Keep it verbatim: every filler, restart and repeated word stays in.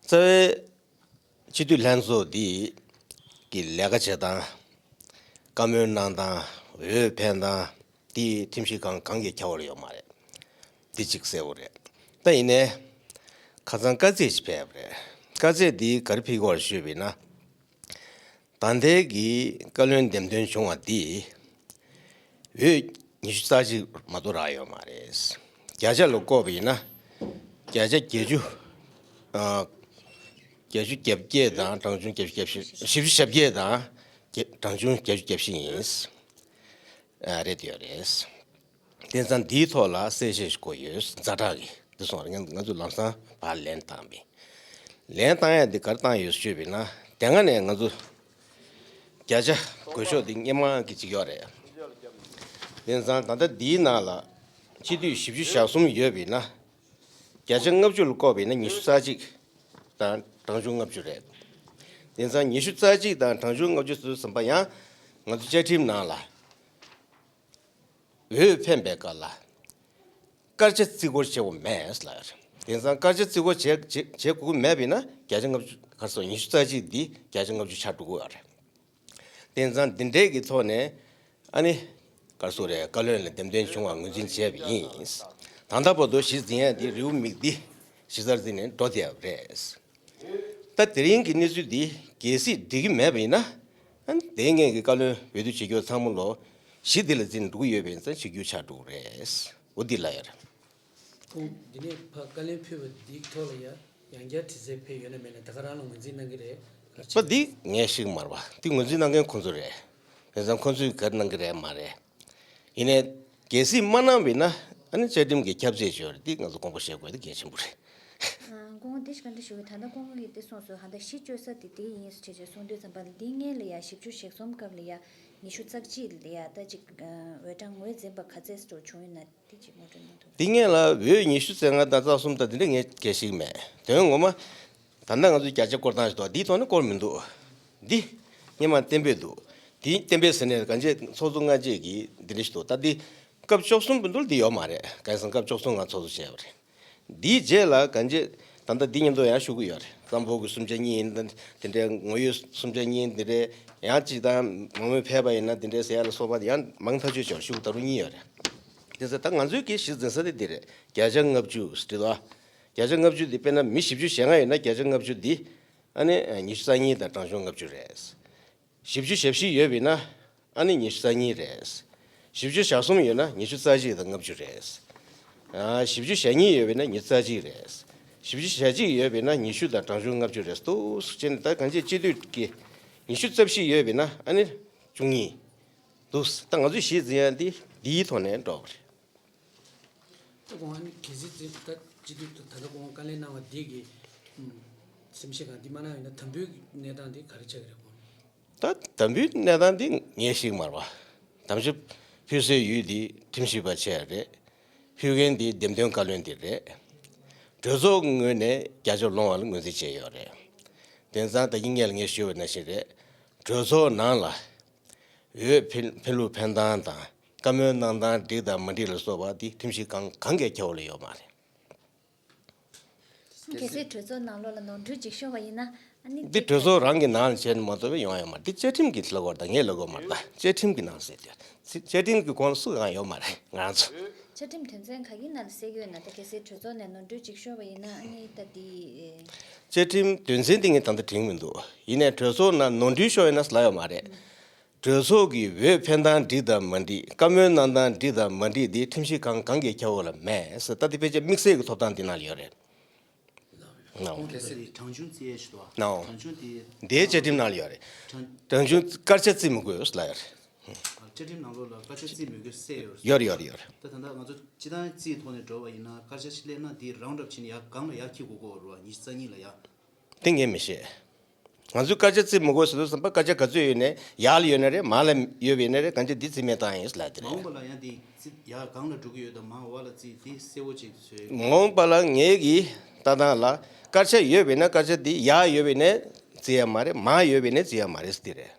རྩ་བའི་སྤྱི་འཐུས་ལྷན་ཚོགས་འདི་གི་ལས་ཀ་བྱེད་སྟངས། བཀའ་མོལ་གནང་སྟངས། འོས་འཕེན་སྟངས། འདི་ཁྲིམས་ཞིབ་ཁང་གང་གིས་འཁྱེར་བ་ཡོད་མ་རེད། འདི་གཅིག་གསལ་བོ་རེད། ད་ཡིན་ནའི་ཁ་སང་དཀའ་ཚེགས་ཤིག་ཕེབས་པ་རེད། དཀའ་ཚེགས་འདི་ག་རེ་ཕེབས་ཀྱི་ཡོད་རེད་ཞུས་པ་ཡིན་ན། ད་ལྟའི་གི་བཀའ་བློན་འདེམས་ཐོན་བྱུང་བ་འདི་འོས་ཉི་ཤུ་རྩ་གཅིག་མ་གཏོགས་རག་ཡོད་མ་རེད། བརྒྱ་ཆ་ལ་བཀོད་པ་ཡིན་ན་བརྒྱ་ཆ་བརྒྱད་ཅུ། ཨ། བརྒྱད་ཅུ་གྱ་བརྒྱད་དང་གྲངས་ཆུང་བརྒྱད་ཅུ་གྱ་བཞི། བཞི་བཅུ་གྱ་བརྒྱད་དང་གྲངས་ཆུང་བརྒྱད་ཅུ་གྱ་བཞི་ཡིན། ཨ། རེད་ཡོད་རེད། དེང་སང་འདིའི་ཐོག་ལ་གསལ་བཤད་ཞིག་དགོས་ཡོད། ཛ་དྲག་གི་འདི་སོང་རེད། ང་ང་ཚོས་ལམ་སང་ཕར་ལན་བཏང་བས། ལན་བཏང་ཡ་འདི་ག་རེ་བཏང་ཡོད་ཞུས་པ་ཡིན་ན། དེ་སྔ་ནས་ང་ཚོ་བརྒྱ་ཆ་བགོས་ཤོག་འདི་སྔོན་མ་གི་གཅིག་ཡོད་རེད། དེང་སང་ད་ལྟ་འདིའི་ནང་ལ་སྤྱི་འཐུས་བཞི་བཅུ་ཞེ་གསུམ་ཡོད་པ་ཡིན་ན། བརྒྱ་ཆ་ལྔ་བཅུ་ལ་བཀོད་པ་ཡིན་ན་ཉི་ཤུ་རྩ་གཅིག་དང་གྲངས་ཆུང་ལྔ་བཅུ་རེད། དེང་སང་ཉི་ཤུ་རྩ་གཅིག་དང་གྲངས་ཆུང་ལྔ་བཅུ་ཟེར་དུས་ཙམ་པ་ཡང་ང་ཚོ་བཅའ་ཁྲིམས་ནང་ལ། འོས་འཕེན་པའི་སྐབས་ལ་སྐར་ཆ་བརྩི་བཀུར་བྱེད་དགོས་མེད་ལབ་ཡོད་རེད། དེང་སང་སྐར་ཆ་བརྩི་བཀུར་བྱེད་བྱེད་བྱེད་དགོས་ཀྱི་མེད་པ་ཡིན་ན་བརྒྱ་ཆ་ལྔ་བཅུ། ག་རེ་ཟེར། ཉི་ཤུ་རྩ་གཅིག་འདི་བརྒྱ་ཆ་ལྔ་བཅུ་ཆགས་འགྲོ་གི་ཡོད་རེད། དེང་སང་འདི་འདྲའི་གི་ཐོག་ནས་ཨ་ནི་ག་རེ་ཟེར་རེད། བཀའ་བློན་ལ་འདེམས་ཐོན་བྱུང་བ་ངོས་འཛིན་བྱས་པ་ཡིན། ད་ལྟ་བར་དུ་གཞི་འཛིན་ཡ་འདི་རེའུ་མིག་འདི་གཞི་རྩར་འཛིན་ནས་འགྲོ་བསྡད་ཡོད་རེད། ད་དེ་རིང་གི་གནས་ཚུལ་འདི་གལ་སྲིད་འགྲིག་གི་མེད་པ་ཡིན་ན། ཨ་ནི་དེ་སྔོན་གྱི་བཀའ་བློན་འོས་བསྡུ་བྱེད་རྒྱུ་ཚང་མ་ལོ་གཞི་འདི་ལ་འཛིན་འགྲོ་གི་ཡོད་པ་ཡིན་ཙང་། གཅིག་གྱུར་ཆགས་འགྲོ་གི་རེད། འོ་འདི་ལ་ཡར། ཁོང་འདི་ནས་ཕར་བཀའ་ལན་ཕུལ་བ་འདིའི་ཐོག་ལ་ཡ་ཡང་བསྐྱར་དྲི་རྩད་ཕེབས་ཡོད་ན་མེད་ན་ད་ག་རང་ལ་ངོས་འཛིན་གནང་གི་རེད། པ་འདི་ངས་ཤེས་ཀྱི་མ་རེད་པ། འདི་ངོས་འཛིན་གནང་མཁན་ཁོང་ཚོ་རེད། དེང་སང་ཁོང་ཚོས་ག་རེ་གནང་གི་རེད་མ་རེད། ཡིན་ནའི་གལ་སྲིད་མ་གནང་བ་ཡིན་ན་ཨ་ནི་བཅའ་ཁྲིམས་ཀྱི་ཁྱབ་ཚད་ཅིག་ཡོད་རེད། འདི་ང་ཚོ་དགོངས་པ་བཞེས་དགོས། འདི་གལ་ཆེན་པོ་རེད། ཨ། སྐུ་ངོ་དེ་ཞིག་ག་འདྲ་ཞུ་གི། ད་ལྟ་སྐུ་ངོ་གིས་དེ་གསུངས་སོང་། ད་ལྟ་གཞི་གཅོད་ས་དེ་དེ་ཡིན་ཟེར་བྱས་བྱས་གསུངས་དུས་ཙམ་པ་ལ། འདི་སྔོན་ལ་ཡ་བཞི་བཅུ་ཞེ་གསུམ་སྐབས་ལ་ཡ་ཉི་ཤུ་རྩ་གཅིག་ལ་ཡ་ད་ཅིག་འོས་གྲངས་ངོས་འཛིན་པ་ག་ཚད་ཙམ་བྱུང་ཡོད་ན་དེ་ཅིག་ངོ་སྤྲོད་གནང་ཐུབ། འདི་སྔོན་ལ་འོས་ཉི་ཤུ་རྩ་ལྔ་དང་རྩ་གསུམ་དང་དེ་འདྲ་ངས་གལ་ཤེས་ཀྱི་མེད། དོན་ངོ་མ་ད་ལྟ་ང་ཚོས་བརྒྱ་ཆ་སྐོར་སྟངས་ཤིག་འདུག་འདིའི་ཐོག་ནས་སྐོར་མི་འདུག་འདི་སྔོན་མ་གཏན་འབེབས་འདུག་འདི་གཏན་འབེབས་ཟེར་ནས་གང་བྱས་ཚོགས་གཙོ་སྔ་རྗེས་ཀྱི་འདི་འདྲ་ཞིག་འདུག་ད་འདི་སྐབས་བཅུ་གསུམ་པ་འདུག་འདི་ཡོད་མ་རེད། གང་ཡིན་ཟེར་ན་སྐབས་བཅུ་གསུམ་ང་ཚོགས་གཙོ་བྱས་པ་རེད། འདིའི་རྗེས་ལ་གང་བྱས་ད་ལྟ་འདི་མཉམ་དུ་ཡང་ཞུ་གི་ཡོད་རེད། རྩ་འབོར་གྱི་གསུམ་ཆ་གཉིས་ཡིན་དེ་འདྲའི། ངོ་ཡོད་གསུམ་ཆ་གཉིས་དེ་འདྲའི། ཡང་གཅིག་དང་མང་མོས་ཕེབས་པ་ཡིན་ན་དེ་འདྲའི་ཟེར་ཡ་ལ་སོགས་པ་ཡང་མང་ཐག་ཆོད་ཅིག་ཞུ་གི། ད་རུང་གཉིས་ཡོད་རེད། དེ་ཚོ་ད་ང་ཚོའི་གི་གཞི་འཛིན་ས་དེ་འདི་རེད། བརྒྱ་ཆ་ལྔ་བཅུ་ཟེར་དུས། བརྒྱ་ཆ་ལྔ་བཅུ་འདི་དཔེར་ན་མི་བཞི་བཅུ་ཞེ་ལྔ་ཡོད་ན་བརྒྱ་ཆ་ལྔ་བཅུ་འདི་ཨ་ནི་ཉི་ཤུ་རྩ་གཉིས་དང་གྲངས་ཆུང་ལྔ་བཅུ་རེད། བཞི་བཅུ་ཞེ་བཞི་ཡོད་པ་ཡིན་ན་ཨ་ནི་ཉི་ཤུ་རྩ་གཉིས་རེད། བཞི་བཅུ་ཞེ་གསུམ་ཡོད་ན་ཉི་ཤུ་རྩ་གཅིག་དང་ལྔ་བཅུ་རེད། ཨ། བཞི་བཅུ་ཞེ་གཉིས་ཡོད་པ་ཡིན་ན་ཉི་ཤུ་རྩ་གཅིག་རེད། བཞི་བཅུ་ཞེ་གཅིག་ཡོད་པ་ཡིན་ན་ཉི་ཤུ་དང་གྲངས་ཆུང་ལྔ་བཅུ་རེད་འདུག་ཟེར་ནས། ད་གང་ཅི་སྤྱི་འཐུས་ཀྱི་ཉི་ཤུ་རྩ་བཞི་ཡོད་པ་ཡིན་ན་ཨ་ནི་བཅུ་གཉིས་འདུག་ད་ང་ཚོས་གཞི་འཛིན་ཡ་འདི་འདིའི་ཐོག་ནས་འགྲོ་བ་རེད། ད་ཁོང་ཨ་ནི་གལ་སྲིད་ད་སྤྱི་འཐུས་ད་ལྟ་ཁོང་བཀའ་ལན་གནང་བ་འདི་གི་སེམས་ཤེས་གང་འདི་མ་གནང་ཡོད་ན་དམ་འབུལ་གནས་སྟངས་འདི་ག་རེ་ཆགས་ཀྱི་རེད་ཁོང་། ད་དམ་འབུལ་གནས་སྟངས་འདི་ངས་ཤེས་ཀྱི་མ་རེད་པ། དམ་བཅའ་ཕུལ་སའི་ཡུལ་འདི་ཁྲིམས་ཞིབ་པ་བྱས་རེད། ཕུལ་མཁན་འདི་འདེམས་ཐོན་བཀའ་བློན་འདི་རེད། གྲོས་ཚོགས་ངོས་ནས་བརྒྱ་ཆ་ལོངས་པ་ལ་ངོས་འཛིན་བྱས་ཡོད་རེད། དེང་སང་ད་གིན་སྔོན་ལ་ངས་ཞུས་པ་ནང་བཞིན་རེད། གྲོས་ཚོགས་ནང་ལ་འོས་འཕེན་འཕེན་ལུགས་འཕེན་སྟངས་དང་བཀའ་མོལ་གནང་སྟངས་འགྲིག་དང་མ་འགྲིག་ལ་སོགས་པ་འདི་ཁྲིམས་ཞིབ་ཁང་གང་གིས་འཁྱེར་བ་ལ་ཡོད་མ་རེད། གལ་སྲིད་གྲོས་ཚོགས་ནང་ལོགས་ལ་ནོར་འཁྲུལ་ཅིག་ཤོར་བ་ཡིན་ན་ཨ་ནི་འདི་གྲོས་ཚོགས་རང་གི་ནང་ལ་བྱས་ནས་མ་གཏོགས་པའི་ཡོང་ཡ་ཡོད་མ་རེད། འདི་བཅའ་ཁྲིམས་ཀྱིས་ལབ་དགོས་རེད། ད་ངས་ལབ་དགོས་མ་རེད། ད་བཅའ་ཁྲིམས་ཀྱི་ནང་ཟེར་དེ། བཅའ་ཁྲིམས་ཀྱི་གོང་ལ་སུ་གང་ཡོད་མ་རེད། ང་རང་ཚོ། བཅའ་ཁྲིམས་དོན་ཚན་ག་གི་ནང་ལ་གསལ་གྱི་ཡོད་ན། ད་གལ་སྲིད་གྲོས་ཚོགས་ནས་ནོར་འཁྲུལ་ཅིག་ཤོར་བ་ཡིན་ན་ཨ་ནི་ད་འདི། བཅའ་ཁྲིམས་དོན་ཚན་འདི་ངས་ད་ལྟ་དྲན་གྱི་མི་འདུག་ཡིན་ནའི་གྲོས་ཚོགས་ནང་ནོར་འཁྲུལ་ཤོར་ཡོད་ན་ལབ་ཡོད་མ་རེད། གྲོས་ཚོགས་ཀྱི་འོས་འཕེན་སྟངས་འགྲིག་དང་མ་འགྲིག་བཀའ་མོལ་གནང་སྟངས་འགྲིག་དང་མ་འགྲིག་འདི་ཁྲིམས་ཞིབ་ཁང་གང་གིས་འཁྱེར་བ་ལ་མེད་ཟེར། ད་འདི་ཕལ་ཆེར་དམིགས་བསལ་གྱི་ཐོབ་ཐང་འདི་ནང་ལ་ཡོད་རེད། ནའོ། གལ་སྲིད་གྲངས་ཆུང་བརྩི་ཡས་ཞིག་འདུག་ཨ། ནའོ། གྲངས་ཆུང་དེ། འདིའི་བཅའ་ཁྲིམས་ནང་ལ་ཡོད་རེད། གྲངས། གྲངས་ཆུང་སྐར་ཆ་བརྩི་མི་དགོས་ལབ་ཡོད་རེད། བཅའ་ཁྲིམས་ནང་ལོགས་ལ་སྐར་ཆ་བརྩི་མི་དགོས་གསལ་ཡོད་རེད། ཡོད་རེད། ཡོད་རེད། ཡོད་རེད། ད་ད་ལྟ་ང་ཚོ་སྤྱི་བཏང་རྩིས་ཐོག་ནས་འགྲོ་བ་ཡིན་ན་སྐར་ཆ་ཕྱི་ལས་ན་འདི་རང་འགྲབ་ཕྱིན་ཡར་སྒང་ལ་ཡར་འཁྱེར་དགོས་ཀྱི་རེད་པ། ཉི་ཤུ་རྩ་གཉིས་ལ་ཡར། དེ་ངས་མི་ཤེས། ང་ཚོས་སྐར་ཆ་བརྩི་མི་དགོས་ཟེར་དུས་ཙམ་པ་སྐར་ཆ་ག་ཚོད་ཡོད་ནའི་ཡར་ལ་ཡོད་ན་རེད། མར་ལ་ཡོད་པ་ཡིན་ན་རེད། གང་ཅི་འདི་བརྩི་མེད་བཏང་ཡིན་ལབ་དེ་མ་རེད། འོངས་པ་ལ་ཡང་འདི་བརྩི་ཡར་སྒང་ལ་འགྲོ་གི་ཡོད་དམ་མར་འོག་ལ་བརྩི་འདི་གསལ་བོ་ཅིག་བཟོས། མ་འོངས་པ་ལ་ངེད་ཀྱི་ལྟ་སྟངས་ལ་སྐར་ཆ་ཡོད་པ་ཡིན་ན་སྐར་ཆ་འདི་ཡར་ཡོད་པ་ཡིན་ན་བརྩི་ཡ་མ་རེད། མར་ཡོད་པ་ཡིན་ན་བརྩི་ཡ་མ་རེད་ཟེར་དེ་རེད།